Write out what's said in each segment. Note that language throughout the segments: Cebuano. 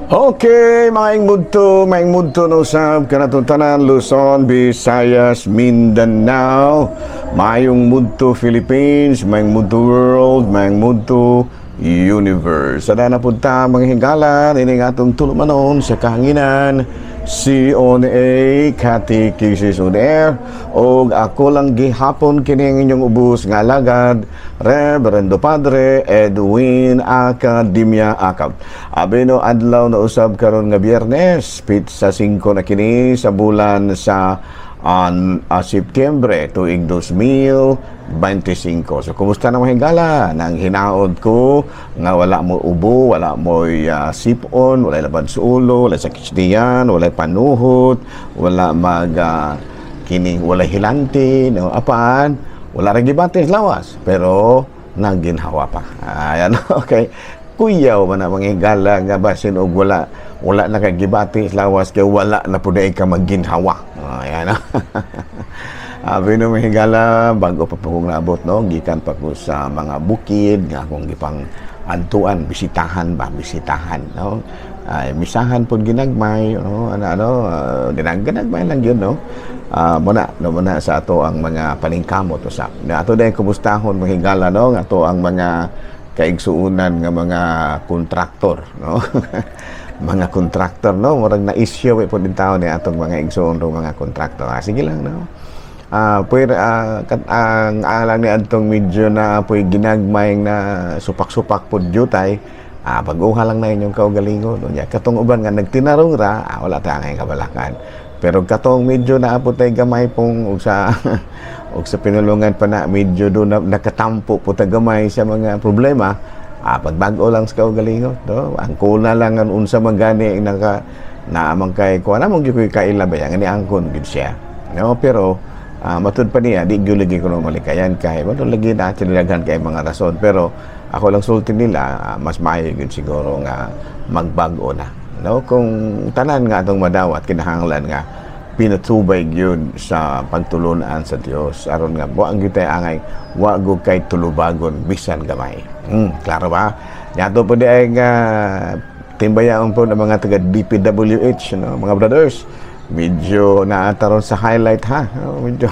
Okay, maayong mudto no usab kanatong tanan, Luzon, Visayas, Mindanao, maayong mudto Philippines, maayong mudto world, maayong mudto universe. Sada na pud ta, mga higala, ini nga atong tulumanon sa kahanginan, si on a Catechesis on Air, og ako lang gihapon kini ang inyong ubos nga alagad, Reverendo Padre Edwin Academia Acab. Abi no, adlaw na usab karon nga Biyernes, pitsa 5 na kini sa bulan sa Setyembre tuig 2025. So kumusta na, mga higala? Nang hinaod ko nga wala mo ubo, wala mo sipon, wala labad sa ulo, wala sakit sa tiyan, wala panuhot, wala mag kining wala hilanti, no? Apan wala ra gibati sa lawas, pero nagginhawa pa. Ayan, okay. Kuyaw man na, mga higala, nga basin og wala wala na kay gibati sa lawas kay wala na pud ka magginhawa. Ayan. Abi no, mga higala, bago pa po kong naabot, no, gikan pa ko sa mga bukid nga akong gipang antuan, bisitahan ba, bisitahan, no. Ay, misahan pod ginagmay, no, ano ano, ginagmay lang yun, no. Muna, no, muna sa ato ang mga paningkamot usab. Na ato din kumustahon, mga higala, no, nga ato ang mga kaigsuunan nga mga kontraktor, no. Mga kontraktor, no, murag na issue po din tao ni atong mga igsuon ro mga kontraktor. Ah, sige lang, no. Pwede, ang alang ni adtong medyo na po'y ginagmay na supak-supak po jutay, pag-uha lang na inyong kaugalingon. Unya, katong uban nga nagtinarong ra, wala tayo ngay kabalakan. Pero katong medyo na po tayo gamay pong og sa pinulungan pa na medyo do na, nakatampo po ta gamay sa mga problema, pagbag-o lang sa kaugalingon, no? Ang kuna lang ang unsa man gani naka naamang kay kuha na mong gyud kaila ba yan ni angkon gyud siya, no? Pero matud pa niya di gyud lagi kuno malikayan kay matud lagi na daghan kay mga rason, pero ako lang sulti nila, mas maayo gyud siguro nga magbag-o na, no? Kung tanan nga atong madawat, kinahanglan nga pinatubay gyud sa pagtulunan sa Dios aron nga wa ang gyud tay angay wa gud kay tulubagon bisan gamay. Klaro ba? Yato po di ay nga timbayaon po ng mga taga DPWH, no, mga brothers. Medyo naataron sa highlight ha, no, medyo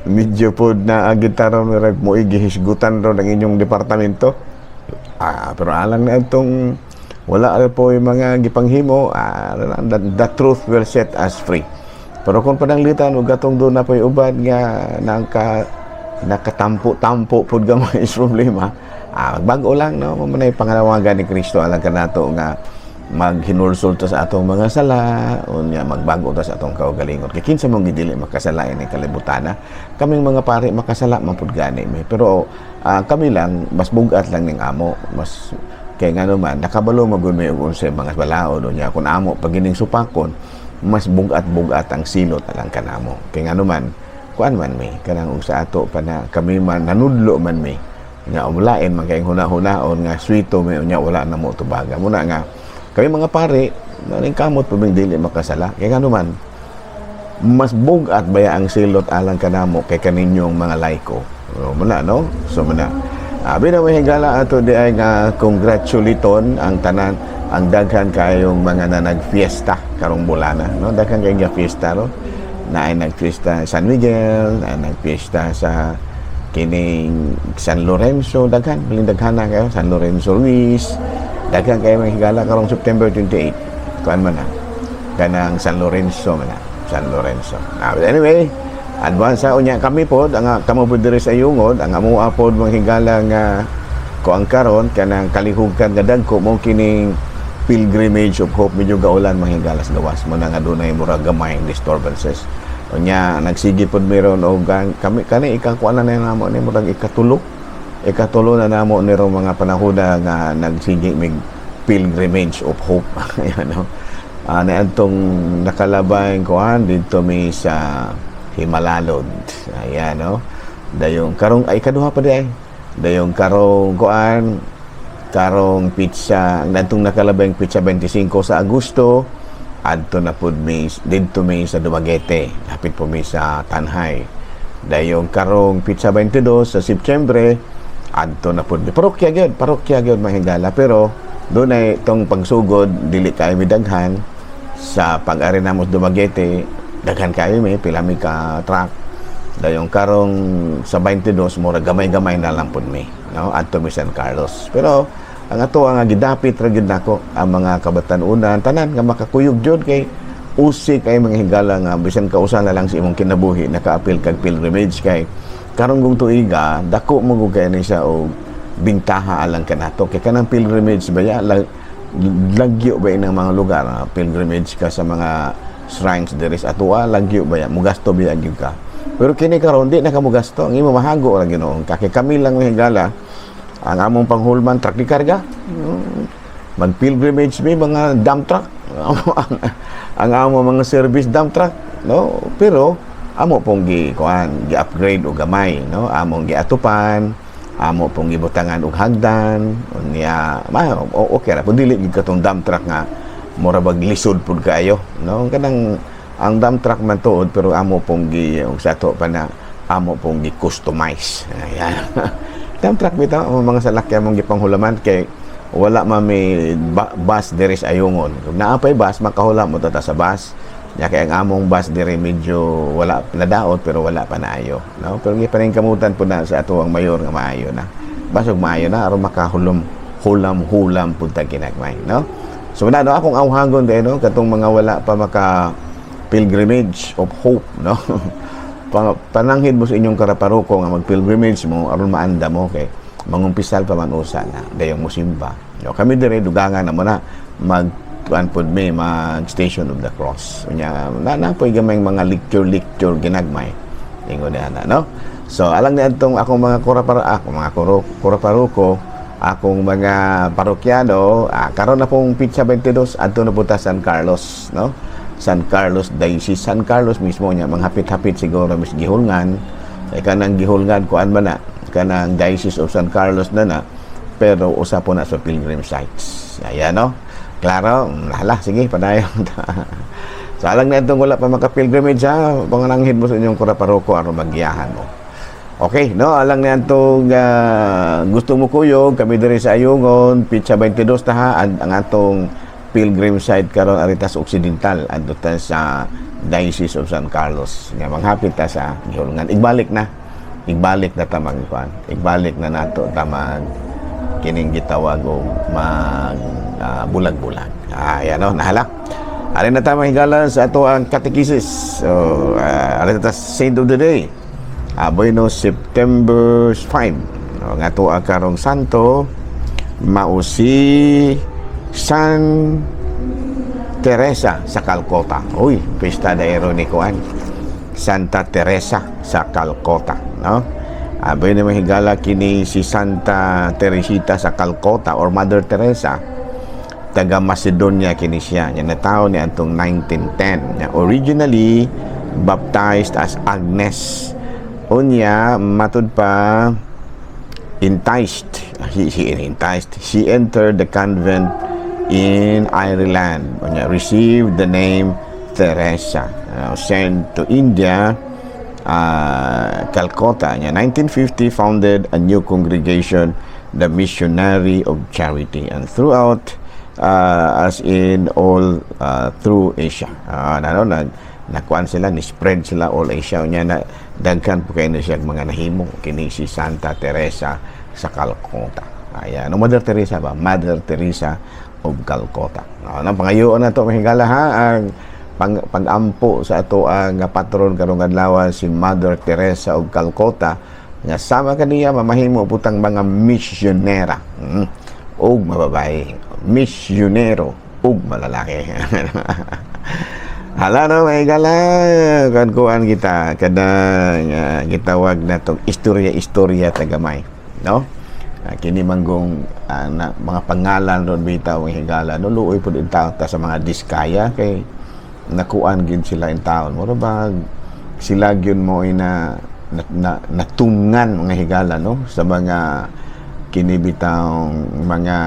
medyo po na agitaron mo igihisgutan ron ang inyong departamento. Pero alang na itong wala ra po yung mga gipanghimo, the truth will set us free. Pero kung pananglitan ug atong doon na po yung uban nga nakatampo-tampo pud gamay is problema, bago lang, no, mo man pangalawagan ni Kristo alang kanato nga maghinulsol ta sa atong mga sala, unya magbago ta sa atong kaugalingon. Kay kinsa mong gidili makasala ini kalibutan? Kaming mga pare makasala man pud gani mi, pero kami lang mas bugat lang ning amo, mas kay ngano man nakabalo magud may og unsay mga balaod. Unya kung amo pag ining supakon, mas bugat-bugat ang silot alang kanamo, kay ngano man kuan man mi kanang ug sa ato pa na kami man nanudlo man mi nga umlain man kay huna-hunaon nga swito may, unya wala na mo tubaga. Muna nga kami mga pare naning kamot puming dili makasala, kay ngano man mas bugat baya ang silot alang kanamo kay kaninyong mga laiko. So, muna, no? So muna. Abi na, mga higala, ato di ay nga congratulaton ang tanan, ang daghan kayong mga na nagfiesta karong bulana, no? Daghan kayong fiesta, no? Na ay nagfiesta San Miguel, na ay nagfiesta sa kining San Lorenzo, daghan, bilin daghan na kayo, San Lorenzo Ruiz, daghan kayo, mga higala, karong September 28. Kuan man na. Kanang San Lorenzo man na. San Lorenzo. But anyway, advance sa unya kami pod ang kamo pod diri sa Yungod, ang amoa pod, mga higala, nga kuang karon kanang kalihukan nga dagko mo kining Pilgrimage of Hope. Medyo gaulan, mga higala, sa gawas mo na nga dunay murag gamay disturbances. Unya nagsige pod meron og kami kani ikakuan na namo ni murag ikatulo na namo ni mga panahona nga nagsige mig Pilgrimage of Hope. Ayan, no? Na atong nakalabay kuan dito mi sa Himalalod. Ayan, no? Dayong karong ay kaduha pa di ay. Dayong karong kuan karong pitsa ang natong nakalabay pitsa 25 sa Agosto, adto na pud mi didto mi sa Dumaguete, hapit po mi sa Tanjay. Dayong karong pitsa 22 sa Setyembre, adto na pud mi. Parokya gyud, parokya gyud, mga higala, pero Dunay tong pagsugod, dili kayo midaghan. Sa pag-ari namo sa Dumaguete, daghan kayo, may pila mi ka truck. Dayong karong sa 22, mura gamay-gamay na lang pud mi, no, adto mi San Carlos. Pero ang ato ang gidapit ra gyud nako ang mga kabatan-unan tanan nga makakuyog jud, kay usi kay mga higala nga bisan kausa na lang sa imong kinabuhi nakaapil kag pilgrimage, kay karon kung tuiga dako mo gud kay ni siya og bintaha alang kanato, kay kanang pilgrimage ba ya lagyo ba inang mga lugar, ah, pilgrimage ka sa mga shrines diri sa atoa, lagyo ba ya, mugasto ba gyud ka. Pero kini karon di na ka mugasto, ang imo mahago ra Ginoo ka, kay kami lang, mga higala, ang among panghulman, truck di karga. Mag pilgrimage mi, mga dump truck ang amo mga service, dump truck, no? Pero amo pong gi kuan, gi-upgrade og gamay, no? Among giatupan, amo pong gibutangan og hagdan. Unya ma okay ra pud, dili gid katong dump truck nga mura bag lisod pud kaayo, no? Kanang ang dump truck man tuod, pero amo pong gi og sa ato pa na amo pong gi customize. Ayan, dump truck bitaw ang mga salakyan mong gipanghulaman, kay wala man may bus diri sa Ayungon. Kung naa pay bus, makahula mo ta sa bus. Nya kay ang among bus diri medyo wala nadaot, pero wala pa naayo, no? Pero gipaningkamutan po na sa ato ang mayor nga maayo na. Basog maayo na aron makahulom hulam hulam pud ta ginagmay, no? So na no akong awhangon din, no, katong mga wala pa maka pilgrimage of hope, no? Pananghid mo sa inyong karaparuko nga mag-pilgrimage mo aron maanda mo, kay mangumpisal pa man usa na dayong musimba. No, kami dire dugangan na mo na mag kuan pod mi, mag Station of the Cross. Unya na na poy gamay mga lecture lecture ginagmay. Ingon na, no? So alang ni adtong akong mga kura ako mga kuro, kuraparuko, akong mga parokyano, ah, karon na pong petsa 22, adto na po ta San Carlos, no? San Carlos Diocese, San Carlos mismo niya, manghapit-hapit siguro mis Guihulngan. Kay kanang Guihulngan, kuan ba na, kanang Diocese of San Carlos na na, pero usa po na sa pilgrim sites. Ayan, no? Klaro? Hala, sige, padayon. So alang na itong wala pa maka-pilgrimage ha, pangananghid mo sa inyong kuraparoko aron magiyahan mo. Okay, no, alang na itong gusto mo kuyog, kami diri sa Ayungon, petsa 22 ta ha, ang atong pilgrim site karon ari ta sa Occidental, adto ta sa Diocese of San Carlos. Nga manghapit ta sa Guihulngan. Igbalik na. Igbalik na ta magkuan. Igbalik na nato ta mag kining gitawag og mag bulag-bulag. Ah, yan no, nahala. Ari na ta, mga higala, sa ato ang catechesis. So, ari na ta saint of the day. Bueno, September 5. No, nga ato ang karong santo mao si San Teresa sa Calcutta. Uy, pista daero ni kuan. Santa Teresa sa Calcutta, no? Aboy na, mga higala, kini si Santa Teresita sa Calcutta or Mother Teresa, taga Macedonia kini siya. Nya natawo ni atong 1910. Nya originally baptized as Agnes. Unya matud pa enticed he enticed she entered the convent in Ireland. Unya received the name Teresa. Sent to India, Calcutta. Nya 1950 founded a new congregation, the Missionary of Charity, and throughout as in all through Asia. Ano, nag nakuan sila, ni spread sila all Asia. Unya na daghan po kayo na siya mga nahimo kini si Santa Teresa sa Calcutta. Ayan, no, Mother Teresa ba? Mother Teresa of Calcutta. No, nang pangayoon na to, mga higala ha, ang pag-ampo sa ato ang patron karong adlaw, si Mother Teresa of Calcutta, nga sama kaniya mamahimo putang mga misyonera ug mababae, misyonero ug malalaki. Hala no, may gala, kan kuan kita kanang gitawag na tong istorya-istorya tagamay, no? Kini manggong na, mga pangalan ron bitaw, mga higala, no, luoy pud in ta sa mga Diskaya kay nakuan gid sila in taon. Mura ba sila gyud mo na, na, na natungan, mga higala, no, sa mga kini bitawng mga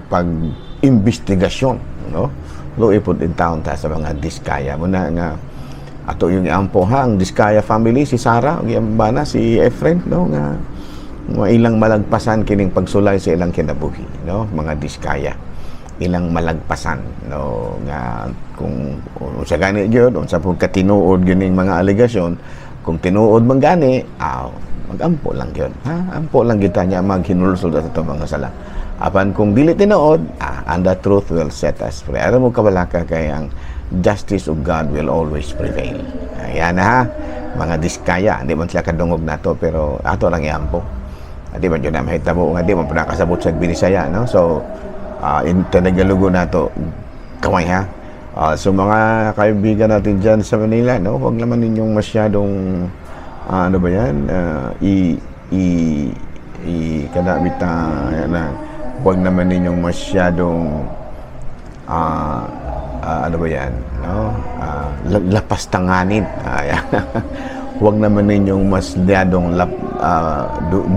pag-imbestigasyon, no? Luoy pud in taon ta sa mga Diskaya mo na nga ato yung iampo ha ang Diskaya family, si Sarah ug iyang bana si Efren, no, nga Ilang malagpasan kining pagsulay sa ilang kinabuhi, no? Mga Diskaya, ilang malagpasan, no, nga kung unsa gani gyud, unsa pud katinuod gining mga alegasyon. Kung tinuod man gani, aw, magampo lang gyud, ha, ampo lang kita nya, maghinulsol sa atong mga sala. Apan kung dili tinuod, and the truth will set us free. Aron mo kabalaka kay ang justice of God will always prevail. Ayan na, ha, mga Diskaya, hindi man sila kadungog nato, pero ato lang iampo. Di man yun na mahitabo nga di man pa nakasabot sa Binisaya, no? So in Tagalog nato kamay, ha. So mga kaibigan natin dyan sa Manila, no, huwag naman ninyong masyadong ano ba yan, i i i kada bita na, huwag naman ninyong masyadong ano ba yan, no, lapastanganin. Yan. Huwag naman ninyong masyadong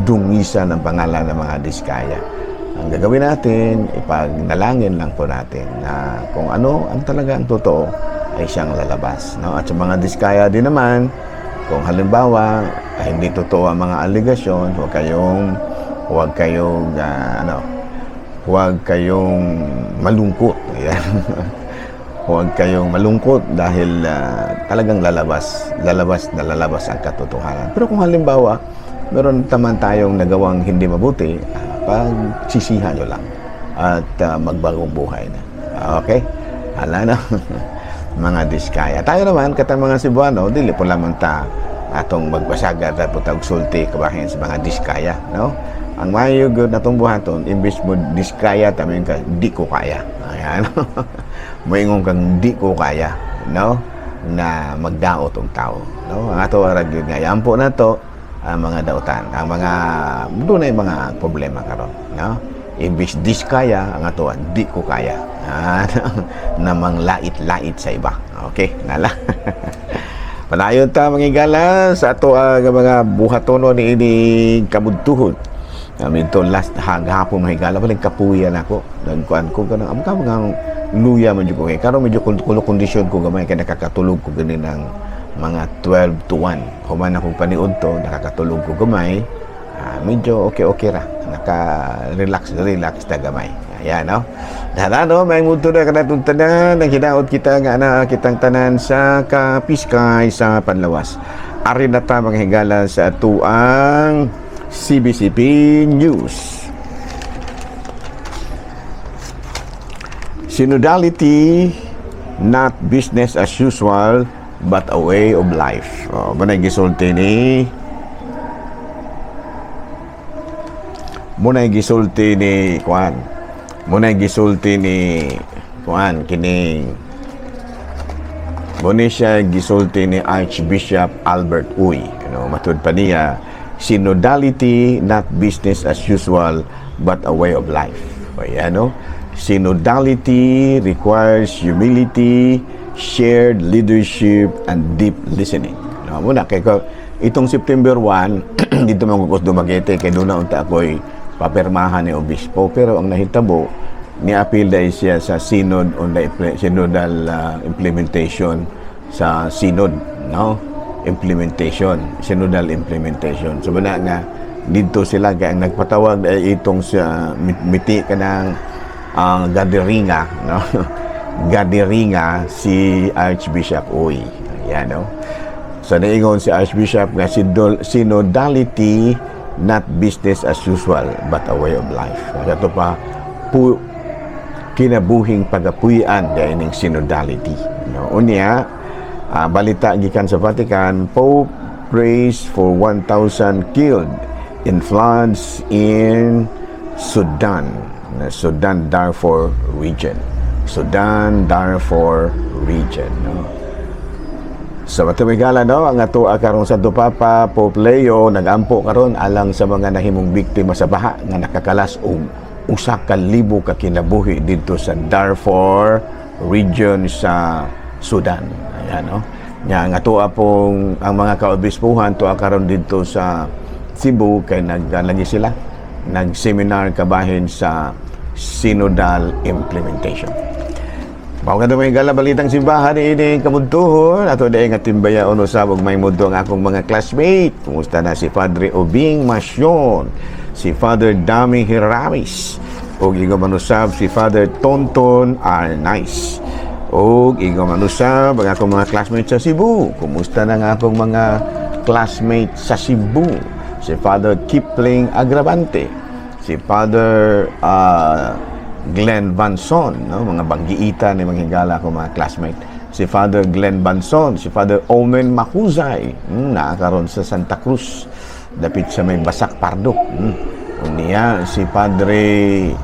dungisan ang pangalan ng mga Diskaya. Ang gagawin natin, ipagnalangin lang po natin na kung ano ang talaga ang totoo ay siyang lalabas. No? At sa mga Diskaya din naman, kung halimbawa ay hindi totoo ang mga alegasyon, huwag kayong ano, huwag kayong malungkot. Ayan. Huwag kayong malungkot dahil talagang lalabas, lalabas na lalabas ang katotohanan. Pero kung halimbawa, meron naman tayong nagawang hindi mabuti, pagsisihan nyo lang at magbagong buhay na. Okay? Hala na, mga Diskaya. Tayo naman, katang mga Cebuano, dili po lamang ta atong magbasaga at po tag sulti kabahin sa mga Diskaya, no? Ang mayo gud natong buhaton, imbis mo diskaya, tamin ka, "Di ko kaya." Ayan. Moingon kang "Di ko kaya," no? Na magdaot og tao, no? Ang ato ra gyud nga iampo na to ang mga dautan, ang mga dunay mga problema karon, no? Imbis diskaya, ang ato "Di ko kaya." Na manglait-lait sa iba. Okay, nala. Padayon ta, mga higala, sa ato ang mga buhatono ni ini kabudtuhod. Amin to last hagapon, mga higala, paling kapuya na ako. Nagkuan ko kanang am ka mga luya man jud ko kay karon medyo kulo kondisyon ko gamay kay nakakatulog ko gani ng mga 12 to 1. Human akong paniud to, nakakatulog ko gamay. Medyo okay-okay ra. Naka-relax, relax ta gamay. Ayan, no? Dara, no? May muto na kanatong tanan. Ang hinaot kita nga na kitang tanan sa kapiskay sa panlawas. Ari na ta, mga higala, sa atuang CBCP News. Synodality, not business as usual, but a way of life. Oh, munay gisulti ni kuan. Munay gisulti ni kuan kining Muna siya gisulti ni Archbishop Albert Uy. Ano, matud pa niya, synodality, not business as usual, but a way of life. Kaya, ano, synodality requires humility, shared leadership, and deep listening. No, muna, kay ko, itong September 1, dito man ko Dumaguete, kay doon na unta ako'y papirmahan ni Obispo. Pero ang nahitabo, ni-appeal dahil siya sa synod on the synodal implementation sa synod, no? Implementation, synodal implementation. So bana nga didto sila kay ang nagpatawag ay itong sa miti kanang ang gatheringa, no? Gatheringa si Archbishop Uy. Ayan, no? So naingon si Archbishop nga synodality, not business as usual but a way of life. Kaya ito pa pu, kinabuhing pagapuy-an dahil ning synodality. No? Unya, balita gikan sa Vatican, Pope prays for 1,000 killed in floods in Sudan. Sudan Darfur region. Sudan Darfur region. No? Sa matumigala, no, ang ato karon Santo Papa Pope Leo nagampo karon alang sa mga nahimong biktima sa baha nga nakakalas og 1,000 ka kinabuhi didto sa Darfur region sa Sudan. Ayan, no. Nya ang ato pong ang mga kaobispuhan tuwa karon didto sa Cebu kay naglagi sila nag-seminar kabahin sa synodal implementation. Mao nga mga higala, balitang simbahan ini kamudtuhon ato dai nga timbayaon usab og may mudto ang akong mga classmate. Kumusta na si Padre Obing Masyon, si Father Dami Hiramis, ug ingon man usab si Father Tonton Arnaiz. Ug ingon man usab ang akong mga classmates sa Cebu. Kumusta na ang akong mga classmates sa Cebu? Si Father Kipling Agravante, si Father Glenn Vanson, no? Mga banggiita ni mga higala ko mga classmate. Si Father Glenn Vanson, si Father Omen Mahuzay, naa karon sa Santa Cruz, dapit sa may Basak Pardo. Unya, si Padre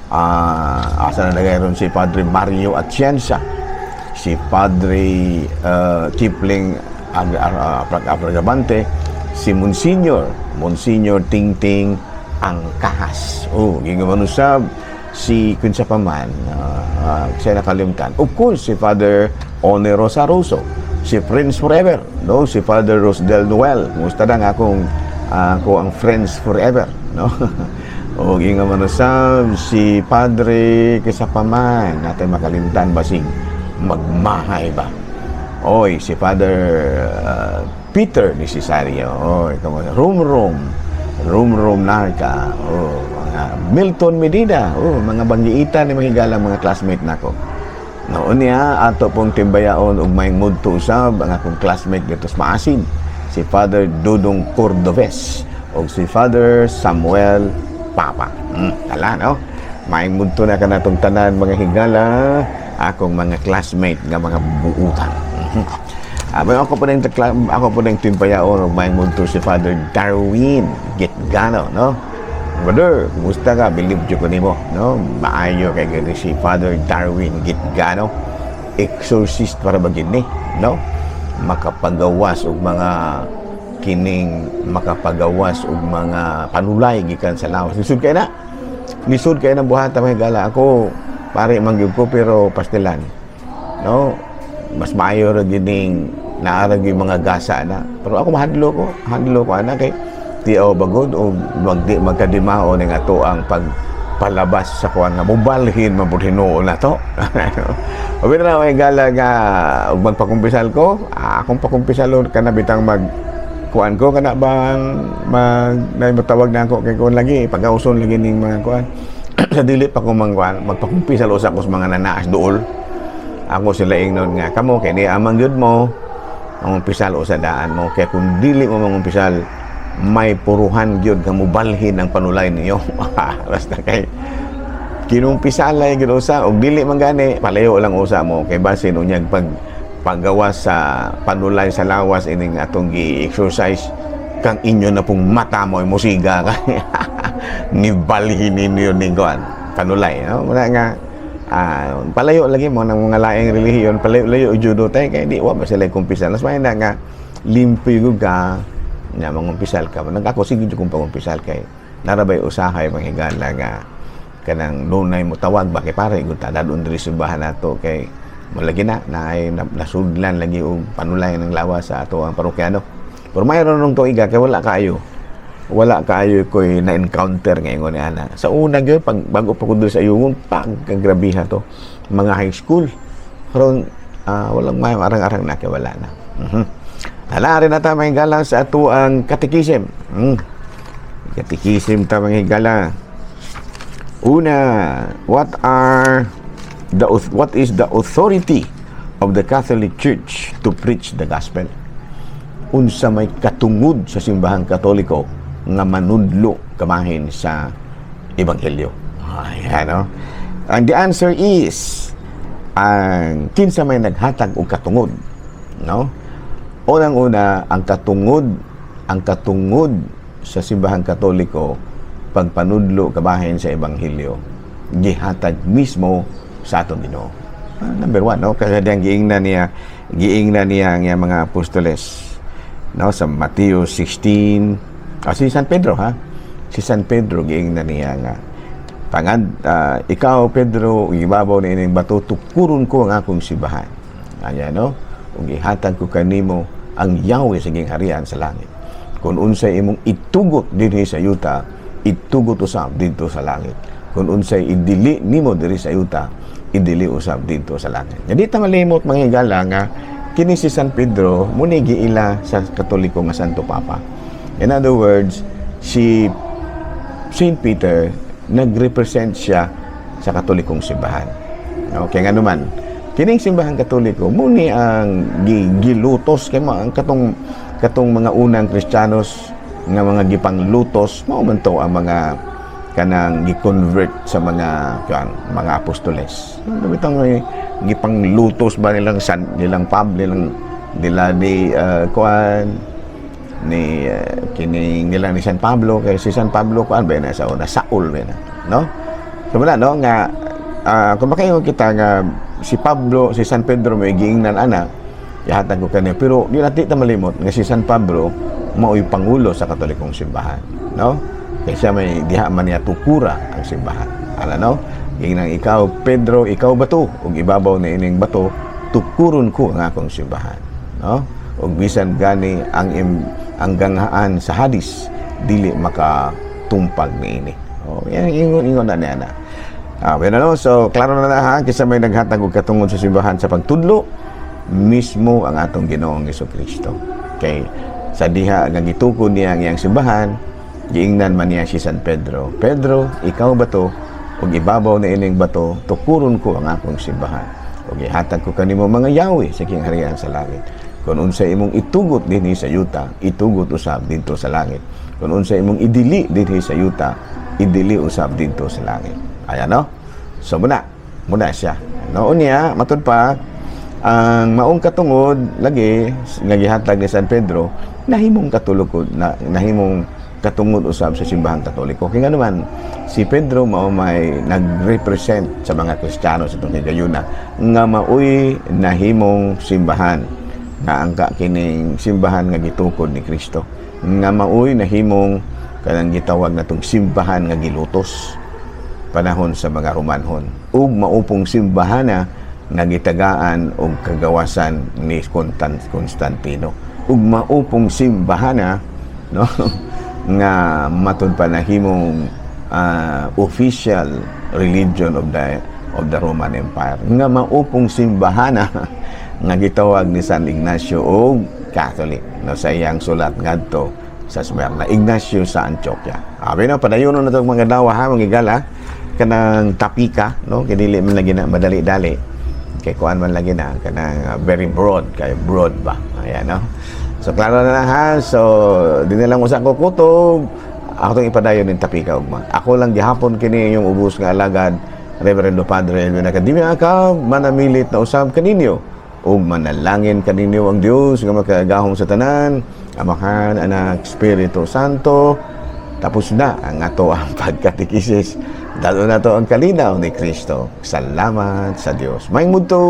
asa na nagay ron si Padre Mario Atienza, si Padre Kipling Agravante, si Monsignor Tingting Angkahas. Oh, gingon usab si kinsa pa man, siya nakalimtan. Of course, si Father Onero Saruso, si Prince Forever, no? Si Father Rosdel Noel. Kumusta na nga akong ako ang Friends Forever, no? O ingon man usab si Padre kinsa pa man, natin makalimtan basig magmahay ba. Oy, si Father Peter Necesario. Oy, kamo Room Room. Room Room Narca. Oh, mga Milton Medina. Oh, mga banggiita ni mga higala mga classmate nako. Noon niya, ato pong timbayaon og may mudto usab ang akong classmate dito sa Maasin, si Father Dudong Cordoves o si Father Samuel Papa. Ala, no? May mudto na kanatong tanan mga higala, akong mga classmate nga mga buutan. Ako po ng timbayaon og may mudto si Father Darwin Gitgano, no? Brother, kumusta ka? Believe ko nimo, no? Maayo kay gani si Father Darwin Gitgano. Exorcist para ba gini, no? Makapagawas og mga kining makapagawas og mga panulay gikan sa lawas. Lisod kay na. Lisod kay na buhat mga gala. Ako pare man gyud ko pero pastilan. No? Mas maayo ra gining naa ra gyud mga gasa na. Pero ako mahadlo ko ana kay tiaw bagod o magdi magkadimao ning ato ang pagpalabas sa kuan nga mubalhin man pud hinuon na to. Abi na may gala nga ug magpakumpisal ko, akong pakumpisalon kana bitang mag kuan ko kana bang mag nay matawag na ako kay kuan lagi pagauson lagi ning mga kuan sa dili pa ko mangkuan magpakumpisal usa ko sa mga nanaas duol ako sila ingnon nga kamo kay ni amang gyud mo mangumpisal usa daan mo kaya kung dili mo mangumpisal may puruhan gyud nga mubalhin ang panulay niyo. Basta kay kinumpisalay gyud usa og dili man gani palayo lang usa mo kay basin unyag pag paggawas sa panulay sa lawas ining atong gi-exercise kang inyo na pong mata mo ay musiga kay ni balhin ninyo ni kuan panulay, no? Muna nga palayo lagi mo ng mga laing relihiyon, palayo layo judo tay kay di wa ba sila kumpisal. Mas may na nga limpyo gyud ka nya mangumpisal ka. Nag ako sige jud kong pangumpisal kay narabay usahay mga higala nga kanang dunay mo tawag ba kay pare gud ta dadon diri sa simbahan nato kay mo lagi na na ay nasudlan lagi og panulay ng lawas sa ato ang parokyano. Pero mayroon nung tuiga kay wala kaayo ko'y na-encounter ngayon ni ana. Sa una gyud pag bago pa ko diri sa Ayungon, pagkagrabiha to mga high school. Karon walang may arang-arang na kay wala na. Hala rin na ta mga higala sa ato ang katekisim. Katekisim ta mga higala. Una, what is the authority of the Catholic Church to preach the gospel? Unsa may katungod sa simbahang Katoliko nga manudlo kamahin sa ebanghelyo? Ayan, no? And the answer is ang kinsa may naghatag og katungod, no? Unang-una, ang katungod sa simbahang Katoliko pagpanudlo kabahin sa ebanghelyo gihatag mismo sa atong Ginoo. Number one, no? Kasi diyang giingna niya ang iyang mga apostoles, no? Sa Mateo 16, si San Pedro, ha? Si San Pedro, giingna niya nga, pangad, ikaw, Pedro, ibabaw na ining bato, tukuron ko ang akong simbahan. Ayan, no? Ug ihatag ko kanimo ang yawi sa gingharian sa langit. Kung unsay imong itugot dinhi sa yuta, itugot usab didto sa langit. Kung unsay idili nimo diri sa yuta, idili usab didto sa langit. Jadi ta malimot, mga higala, nga kini si San Pedro muni giila sa Katoliko nga Santo Papa. In other words, si Saint Peter nagrepresent siya sa Katolikong simbahan. Okay, nga naman, kining Simbahan Katoliko muni ang gilutos kay ang katong katong mga unang Kristiyanos nga mga gipanglutos, mao man to ang mga kanang gi-convert sa mga kuan, mga apostoles. Ano bitang may gipanglutos ba nilang san nilang Pablo, nilang nila ni kuan ni kining nila ni San Pablo, kay si San Pablo kuan ba na sa una, Saul ba na, no? So wala, no, nga kung makaingon kita nga si Pablo, si San Pedro may giingnan ana, ihatag ko kaniya, pero di natin ta malimot nga si San Pablo mao'y pangulo sa Katolikong simbahan, no? Kay siya may diha man niya tukura ang simbahan ala, no? Giingnan, "Ikaw Pedro, ikaw bato, ug ibabaw na ining bato tukuron ko ang akong simbahan," no? Ug bisan gani ang ganghaan sa Hadis dili makatumpag niini. Oh, yan ingon ingon na niya na. Bueno, no? So klaro na na ha, kinsa may naghatag og katungod sa simbahan sa pagtudlo, mismo ang atong Ginoong Kristo. Kay sa diha nga gitukod niya ang iyang simbahan, giingnan man niya si San Pedro, "Pedro, ikaw bato, ug ibabaw na ining bato tukuron ko ang akong simbahan. Ug ihatag ko kanimo mga yawi sa kingharian sa langit. Kung unsa imong itugot dinhi sa yuta, itugot usab didto sa langit. Kung unsa imong idili dinhi sa yuta, idili usab didto sa langit." Ayan, no? So muna, muna siya. No, unya, matud pa ang maong katungod lagi nga gihatag ni San Pedro, nahimong Katoliko na, nahimong katungod usab sa Simbahang Katoliko. Kay nga naman si Pedro mao may nagrepresent sa mga Kristiyano sa itong higayuna nga maoy nahimong simbahan nga angka kining simbahan nga gitukod ni Kristo, nga maoy nahimong kanang gitawag natong simbahan nga gilutos panahon sa mga Romanhon, ug maupong simbahana nga gitagaan og kagawasan ni Constantino, ug maupong simbahana, no, nga matud pa nahimong official religion of the Roman Empire, nga maupong simbahana nga gitawag ni San Ignacio og Catholic, no, sa iyang sulat ngadto sa Smyrna, Ignacio sa Antioquia. Abi no, padayon na itong mga dawa ha, mga higala, kanang tapika, no, kay dili man lagi na madali-dali. Kay kuan man lagi na, kanang very broad, kay broad ba? Ayan, no? So, klaro na na ha. So, di na lang usa ko kutob. Ako itong ipadayon ng tapika ugma. Ako lang gihapon kini yung ubos nga alagad, Reverendo Padre Elvin Academia, ka manamilit na usab kaninyo ug manalangin kaninyo ang Dios nga makagahom sa tanan, Amahan, Anak, Espiritu Santo. Tapos na ang ato ang pagkatikisis. Dalo na to ang kalinaw ni Kristo. Salamat sa Dios. Maayong udto.